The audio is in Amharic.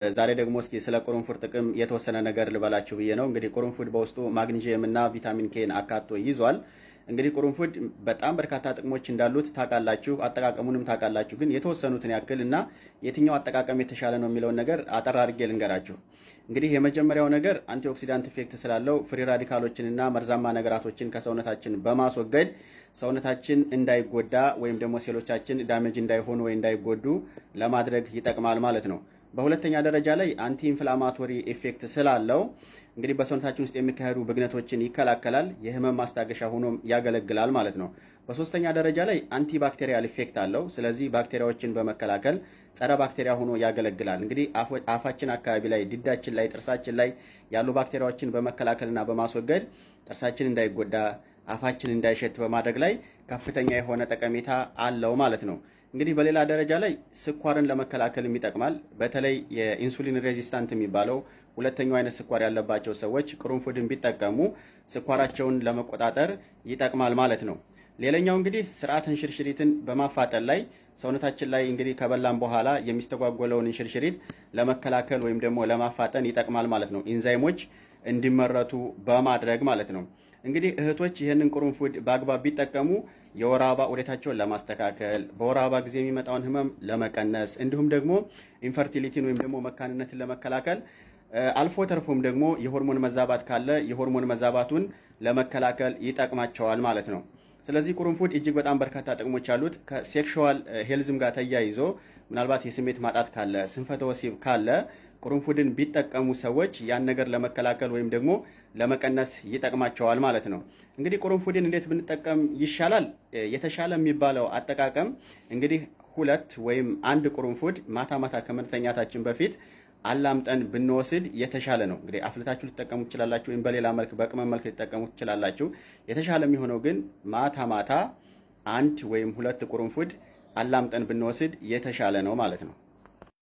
ዛሬ ደግሞ እስኪ ስለ ቅርንፉድ ጥቅም የተወሰነ ነገር ልበላችሁ ብዬ ነው። እንግዲህ ቅርንፉድ በውስጡ ማግኒዥየም እና ቪታሚን K ን አካቶ ይዟል። እንግዲህ ቅርንፉድ በጣም በርካታ ጥቅሞች እንዳሉት ታውቃላችሁ፣ አጠቃቀሙንም ታውቃላችሁ። ግን የተወሰኑትን ያክል እና የትኛው አጠቃቀም የተሻለ ነው የሚለውን ነገር አጠር አድርጌ ልንገራችሁ። እንግዲህ የመጀመሪያው ነገር antioxidant effect ስላለው free radical ኦችንና መርዛማ ነገራቶችን ከሰውነታችን በማስወገድ ሰውነታችን እንዳይጎዳ ወይም ደግሞ ሴሎቻችን damage እንዳይሆኑ ወይ እንዳይጎዱ ለማድረግ ይጠቅማል ማለት ነው። በሁለተኛ ደረጃ ላይ anti inflammatory effect ስላለው እንግዲህ በሰውነታችን ውስጥ የሚካሄዱ ብግነቶችን ይከላከላል፣ የህመም ማስታገሻ ሆኖም ያገለግላል ማለት ነው። በሶስተኛ ደረጃ ላይ antibacterial effect አለው። ስለዚህ ባክቴሪያዎችን በመከላከል ጸረ ባክቴሪያ ሆኖ ያገለግላል። እንግዲህ አፋችን አካባቢ ላይ፣ ድዳችን ላይ፣ ጥርሳችን ላይ ያሉ ባክቴሪያዎችን በመከላከልና በማስወገድ ጥርሳችን እንዳይጎዳ፣ አፋችን እንዳይሸት በማድረግ ላይ ከፍተኛ የሆነ ጠቀሜታ አለው ማለት ነው። እንግዲህ በሌላ ደረጃ ላይ ስኳርን ለመከላከልም ይጠቅማል። በተለይ የ insulin resistant የሚባለው ሁለተኛው አይነት ስኳር ያለባቸው ሰዎች ቅርንፉድን ቢጠቀሙ ስኳራቸውን ለመቆጣጠር ይጠቅማል ማለት ነው። ሌላኛው እንግዲህ ስርዓተ እንሽርሽሪትን በማፋጠን ላይ ሰውነታችን ላይ እንግዲህ ከበላን በኋላ የሚስተጓጎለውን እንሽርሽሪት ለመከላከል ወይም ደግሞ ለማፋጠን ይጠቅማል ማለት ነው። ኢንዛይሞች እንዲመረቱ በማድረግ ማለት ነው። እንግዲህ እህቶች ይህንን ቅርንፉድ በአግባብ ቢጠቀሙ የወር አበባ ዑደታቸውን ለማስተካከል፣ በወር አበባ ጊዜ የሚመጣውን ህመም ለመቀነስ፣ እንዲሁም ደግሞ infertility ን ወይም ደግሞ መካንነትን ለመከላከል፣ አልፎ ተርፎም ደግሞ የሆርሞን መዛባት ካለ የሆርሞን መዛባቱን ለመከላከል ይጠቅማቸዋል ማለት ነው። ስለዚህ ቅርንፉድ እጅግ በጣም በርካታ ጥቅሞች አሉት። ከ sexual health ም ጋር ተያይዞ ምናልባት የስሜት ማጣት ካለ፣ ስንፈተ ወሲብ ካለ ቅርንፉድን ቢጠቀሙ ሰዎች ያን ነገር ለመከላከል ወይም ደግሞ ለመቀነስ ይጠቅማቸዋል ማለት ነው። እንግዲህ ቅርንፉድን እንዴት ብንጠቀም ይሻላል? የተሻለ የሚባለው አጠቃቀም እንግዲህ ሁለት ወይም አንድ ቅርንፉድ ማታ ማታ ከመተኛታችን በፊት አላምጠን ብንወስድ የተሻለ ነው። እንግዲህ አፍልታችሁ ልትጠቀሙ ትችላላችሁ፣ ወይም በሌላ መልክ በቅመም መልክ ልትጠቀሙ ትችላላችሁ። የተሻለ የሚሆነው ግን ማታ ማታ አንድ ወይም ሁለት ቅርንፉድ አላምጠን ብንወስድ የተሻለ ነው ማለት ነው።